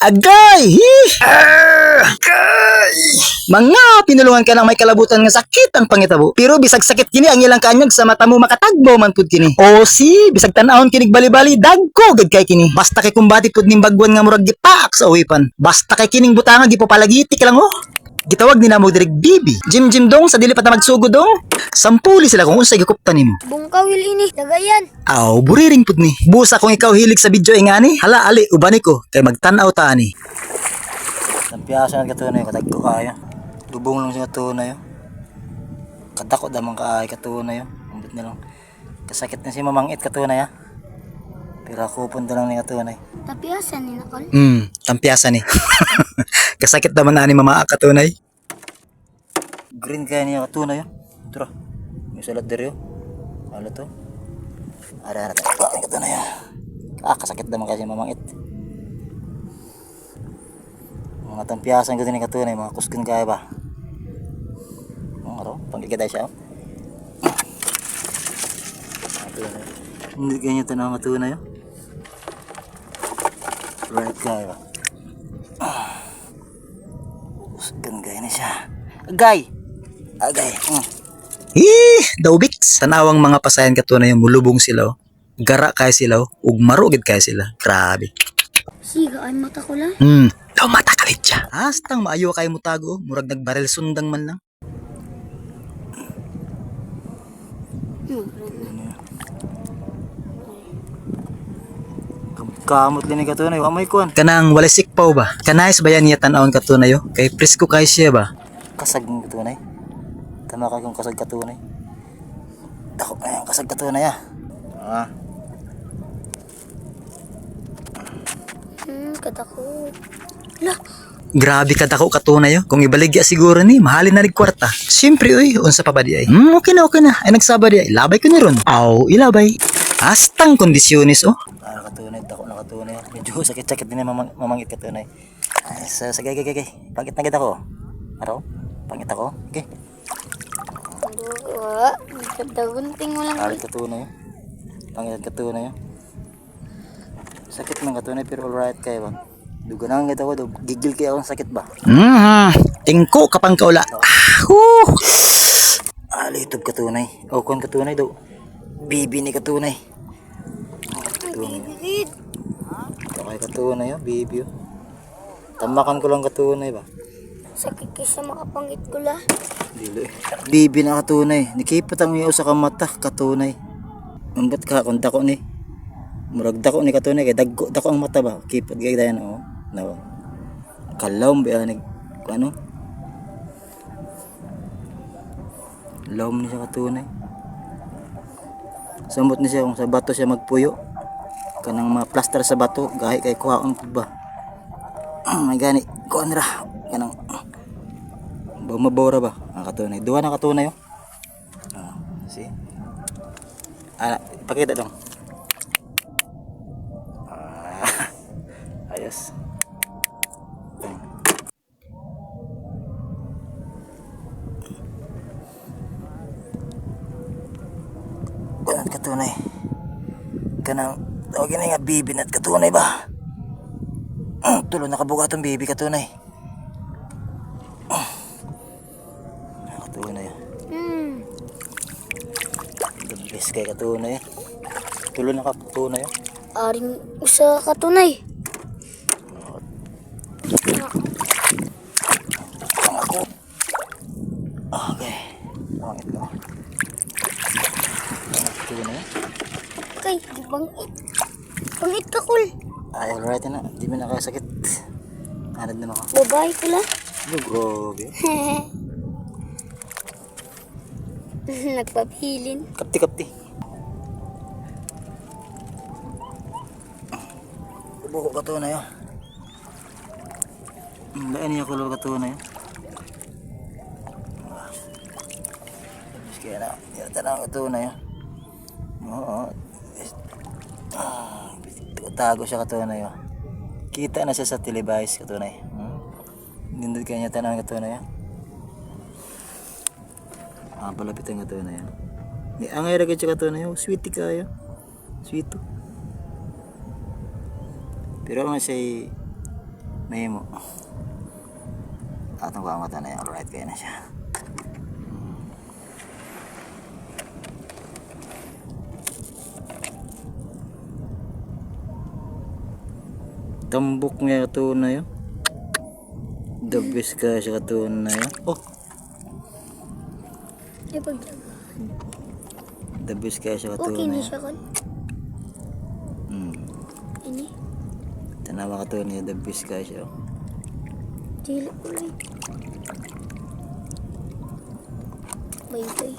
Agay! Hi! Agay! Mga pinulungan ka ng may kalabutan nga sakit ang pangitabo. Pero bisag sakit kini ang ilang kaanyag sa mata mo makatagbo man pud kini. O si, bisag tan-awon kinig bali-bali, dagko gid kay kini. Basta kay kumbati pud ning bagwan nga murag gipaak sa uwipan. Basta kay kining butanga gipapalagiti ka lang, oh. Gitawag ni namo direk bibi. Jim Jim dong sa dili pa ta magsugod dong. Sampuli sila kung unsay gikupta nimo. Bungkawil ini, dagayan. Aw, buriring pud ni. Busa kung ikaw hilig sa video ingani, hala ali ubani ko kay magtan-aw ta ani. Tampiyasa na katunay katagko kayo. Lubong lang sa katunay. Kadako damang kaay katunay. Ambot na lang. Kasakit na si mamangit katunay ha. Pero ako punta lang ni katunay. Tapiasan ni Nakol. Tampiyasa ni. Kasakit naman na ni mama katunay. Green kaya niya katunay. Tara. May salat diri oh. Ano to? Ara ara ta. Katunay. Ah, kasakit naman kasi mamangit. Mga tampiyasan ko din ni katunay, mga kuskin kaya ba? Mga ro, pangkikita siya. Oh. Katunay. Hindi ganyan ito na katunay. Oh. Right kaya ba? Usgan gaya na siya. Agay! Agay! Eh, daw biks. Tanawang mga pasayan katunay yung mulubong sila. Oh. Gara kaya sila, oh. Ug marugid kaya sila. Grabe. Siga ay mata ko lang. Daw mata kalit siya. Hastang maayo kay mutago, oh. Murag nagbaril sundang man lang. Kamot lini katunay, amoy kuan. Kanang walay sikpaw ba? Kanais ba yan niya tan-awon katunay oh? Kay presko kay siya ba? Kasag ng katunay. Tama ka kung kasag katunay. Dako na yung kasag katunay ah. Ah. Kadako. Lah, Grabe ka dako katunay oh. Kung ibaligya siguro ni, mahalin na rin kwarta. Siyempre uy, unsa pa ba di ay? Okay na okay na. Ay nagsaba di ay. Labay ko ni ron. Aw, ilabay. Astang kondisyonis oh. Ah, katunay, dako na katunay. Medyo sakit-sakit din na mamangit katunay. Ay, sa gay gay gay. Pangit na gid ako. Araw, pangit ako. Okay. Wa, kadagunting mo lang. Alit katunay. Pangit katunay. Sakit man katunay pero alright kayo ba? Duganang kita ko, gigil kayo akong sakit ba? Tingko kapang kaula. Ah, woo! Alitob katunay. O kon katunay daw. Bibi ni katunay. Bibigid. Okay katunay oh, bibi oh. Tamakan ko lang katunay ba? Sakit kaysa makapangit ko la. Dili. Bibi na katunay. Nikipot ang iyo sa kamata katunay. Ambot ka kung dako ni. Murag dako ni katunay kay dagko dako ang mata ba. Kipot gay dayon oh. Nawa. Kalawom ba ni ano? Lawom ni siya katunay. Samot ni siya kung sa bato siya magpuyo. Kanang mga plaster sa bato gahi kay kuhaon pud ba. May gani kuan ra kanang bumabora ba? Ang katunay. Duha na katunay oh. Ah, see? Ah, pakita dong. Ah, ayos. Kanang katunay. Kanang tawagin na nga bibi nat katunay ba? Tulo nakabugatong bibi katunay. Katunay. The best kay katunay. Tulo na katunay. Aring usa katunay. Ang ako. Okay. Pangit ko. Katunay. Kay, di bangit. Bangit ka kul. Ay, alright na. Di mo nakasakit. Anad naman ako. Babae ko la. Oh, grabe. Nagpapilin. Kapti, kapti. Buko katunay oh. Lain niya kulor katunay. Kaya na, yata na ang katunay oh. Oo. Ah, tago siya katunay oh. Kita na siya sa televice katunay. Nindot kaya niya tanang katunay oh. Ah, palapit ang katunay oh. Ni angay ra gyud siya katunay oh. Sweet kayo. Sweet. Oh. Pero ang siya Mahimo. Atong kamata na yan. Alright, kaya na siya. Tambok nga ito na yun. The best ka siya katunay yun. Oh, Ay, pagjaga. the best kaya siya Okay katunay ni yun. siya kon. Ini. Tanawa katunay, the best kaya siya. Oh. Dili ulay. May bay.